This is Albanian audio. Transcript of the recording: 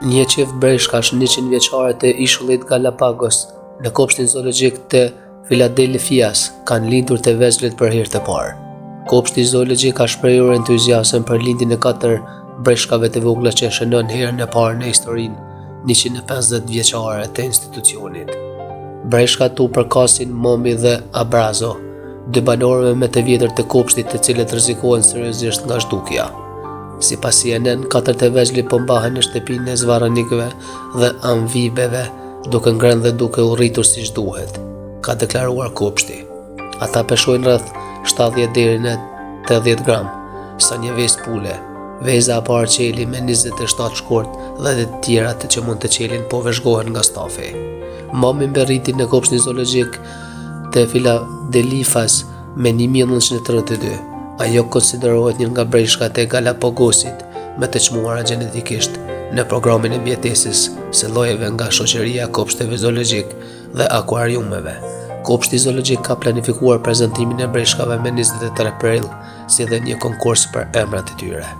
Një çift breshkash 100 vjeçare të ishullit Galapagos në kopshtin zoologjik të Filadelfias kanë lindur të vegjlit për herë të parë. Kopshti zoologjik ka shprehur entuziazëm për lindjen e katër breshkave të vogla që shënon herën e parë në historinë 150 vjeçare të institucionit. Breshkat u përkasin Momi dhe Abrazo, dy banorëve më të vjetër të kopshtit të cilët rrezikohen seriozisht nga zhdukja. Sipas CNN, katër të vegjlit po mbahen në shtëpinë e zvarranikëve dhe amfibeve, duke ngrënë dhe duke u rritur siç duhet, ka deklaruar kopshti. Ata peshojnë rreth 70 deri në 80 gram, sa një vezë pule. Veza e parë çeli me 27 shkurt dhe të tjerat që mund të çelin po vëzhgohen nga stafi. Momi mbërriti në kopshtin zoologjik të Filadelfias Me 1932, ajo konsiderohet një nga breshkat e Galapagosit më të çmuara gjenetikisht në programin e mbijetesës së llojeve nga Shoqëria e Kopshteve Zoologjik dhe Akuariumeve. Kopshti zoologjik ka planifikuar prezantimin e breshkave me 23 prill, si dhe një konkurs për emrat e tyre.